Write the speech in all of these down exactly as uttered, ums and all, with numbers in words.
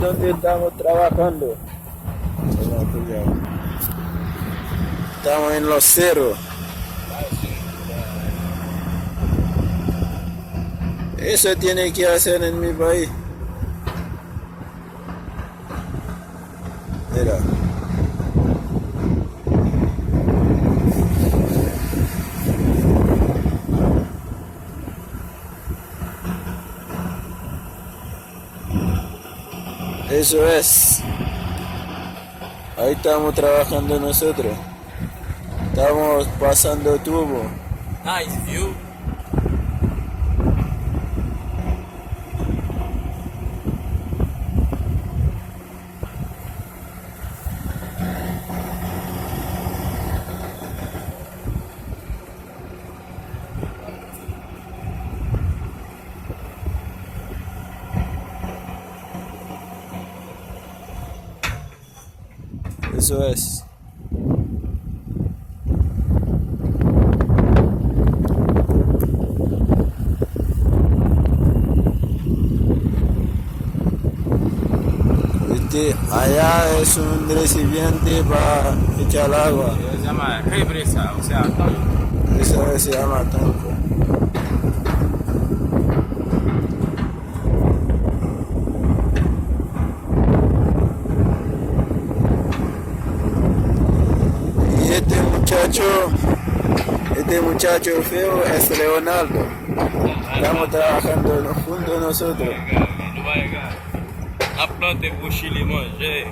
Donde estamos trabajando? Estamos en los cerros. Eso tiene que hacer en mi país. Mira. Eso es. Ahí estamos trabajando nosotros. Estamos pasando tubo. Nice view. Eso es. Este, allá es un recipiente para echar agua. Se llama represa, o sea, tanque. Eso se llama tanque. Y este muchacho, este muchacho feo es Leonardo. Estamos trabajando juntos nosotros. Nou pa regle. N ap plante pou Chili manje.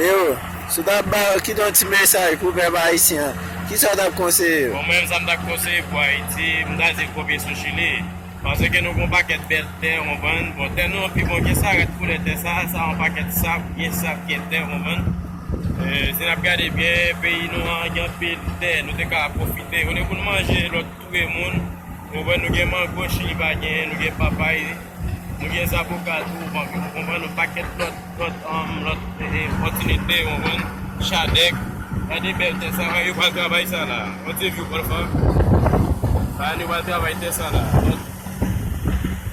Leo, si w ta ba, kite yon ti mesaj pou pèp ayisyen an, kisa w t ap konseye yo? Bon, mwen menm, sa m t ap konseye pou Ayiti, m ta di l kopye sou Chili. Paske nou gen yon pakèt bèl tè, w konprann? Bon, tè nou an pi bon ke sa, gad koulè tè sa, sa yon pakèt sab, gen sab, gen tè, w konprann? E, si n ap gade byen, peyi nou an gen anpil tè, nou te ka pwofite. Olye pou n manje lòt touye moun, w konprann? Nou gen mango, Chili pa genyen, nou gen papay, nou gen zaboka tou, w konprann? Nou pakèt lòt, lòt, um, lòt, e, e, opòtinite, w konprann? Chadèk, gade bèl tè sa, yo pral travay sa la. Yon ti view, bòlfa. Sa, yo pral travay tè sa la.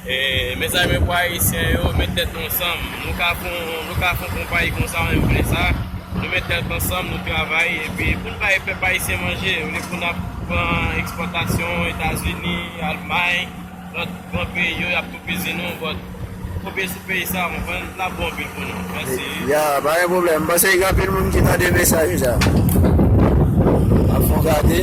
E, mezanmi, pou Ayisyen yo, met tèt nou ansanm. Nou ka fè, nou ka fè yon konpayi konsa, menm vle sa. Nou met tèt ansanm, nou travay, epi pou n bay pèp ayisyen manje, olye pou n ap pran ekspòtasyon Etazini, Almay, lòt gran peyi yo, y ap toupizi nou, but fò peye sou peyi sa, w konprann? L ap bon anpil pou nou. Mèsi. Ya, pa gen pwoblèm. M panse gen anpil moun ki tande mesaj ou sa. Ap fè yon gade.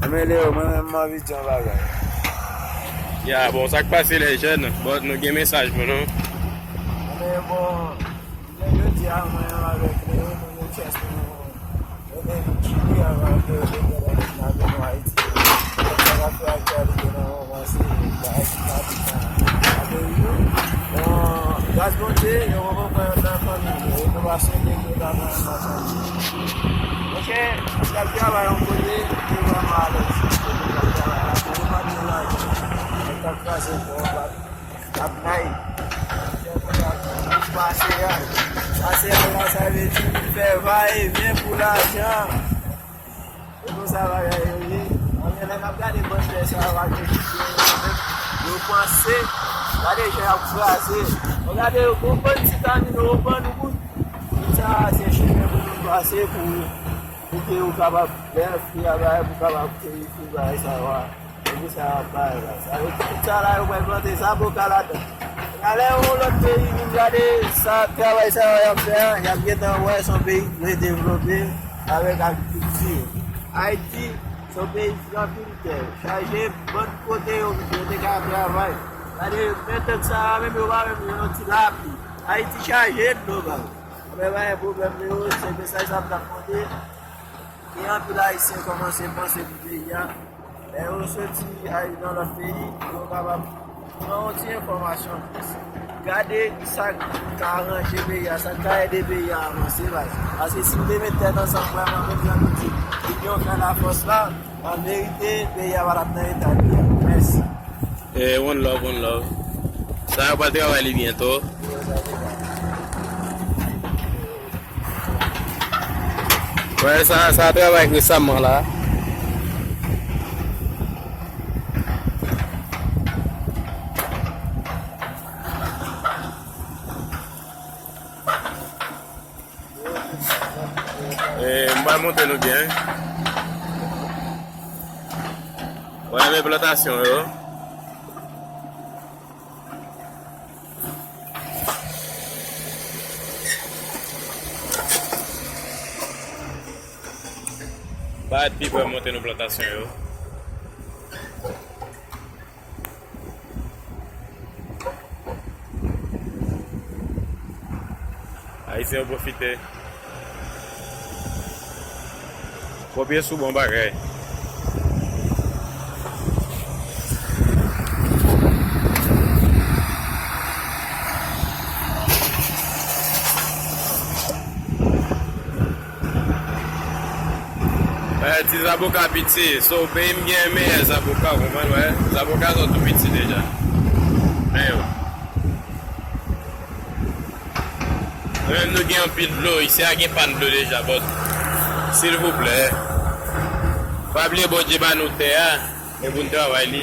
Anben, Leo, mwen menm, m anvi di yon bagay. Ya, bon, sa k pase, lè jèn? Bon, nou gen mesaj pou nou. Anben, bon, jounen jodi a, mwen menm avèk Leo, nou gen chans pou nou Ebyen, Chili, avan ke yo te pran nan Ayiti, sa k ap fè aktyalite nan moman, se bagay ki pa byen nan peyi nou. Bon, gras Bondye, yo rekonprann yo nan fanmi yo, e nou pa swete ke yo ta pran nan fanmi. Monchè, nou t ap travay yon kote, nou te vrèman alèz. Kote nou t ap travay la, se yo pa t gen lajan. Yo t ap kraze kò, Ap nay. Pase a. Pase a la, sa vle di fè va e vyen pou lajan. E konsa bagay yo ye. Anben, lè n ap gade bann tè sa yo ak yo, yo panse, gade jan y ap kraze. Gade yo, konprann ti kanino, konprann wout. Tout sa se chimen pou nou pase pou, pou ke yo kapab byen fè bagay, pou kapab fè bagay sa yo a. Epi sa y ap bay la. Sa yo, tout sa la, yo pral plante zaboka ladan. Talè, yon lòt peyi vin gade sa, travay sa yo y ap fè a, y ap gentan wè se yon peyi ki vle devlope avèk agrikilti. Ayiti, Yon peyi ki gen anpil tè, chaje, bann kote yo, yo te ka travay. Gade, menm tan sa a menm, yo pa menm yon ti lapli. Ayiti chaje dlo, baz. Anben, pa gen pwoblèm, yo, se mesaj sa m t ap pote. Gen anpil Ayisyen kòmanse panse pou peyi a. Lè yo soti al nan lòt peyi, yo kapab pran yon ti enfòmasyon plis. Gade sa k ka ranje peyi a, sa k ka ede peyi a avanse, baz. Paske si nou te met tèt ansanm vrèman, menm jan nou di, linyon fè lafòs la, an verite, peyi a pa t ap nan eta li ye a. Mèsi. Eh, one love, one love. Sa yo pral travay li byento. Wè, sa, sa travay resaman la. Eh, m pral montre nou byen. Wè, men plantasyon yo. Ba pi pre montre nou plantasyon yo. Ayisyen yo pwofite. Kopye sou bon bagay. Eh, ti zaboka piti, so peyi m gen meyè zaboka, w konprann, wè. Zaboka sa tou piti deja. Men yo. Nou menm nou gen anpil dlo, isi a gen pàn dlo deja, but, silvouplè, pa bliye Bondye ba nou tè a, e pou n travay li.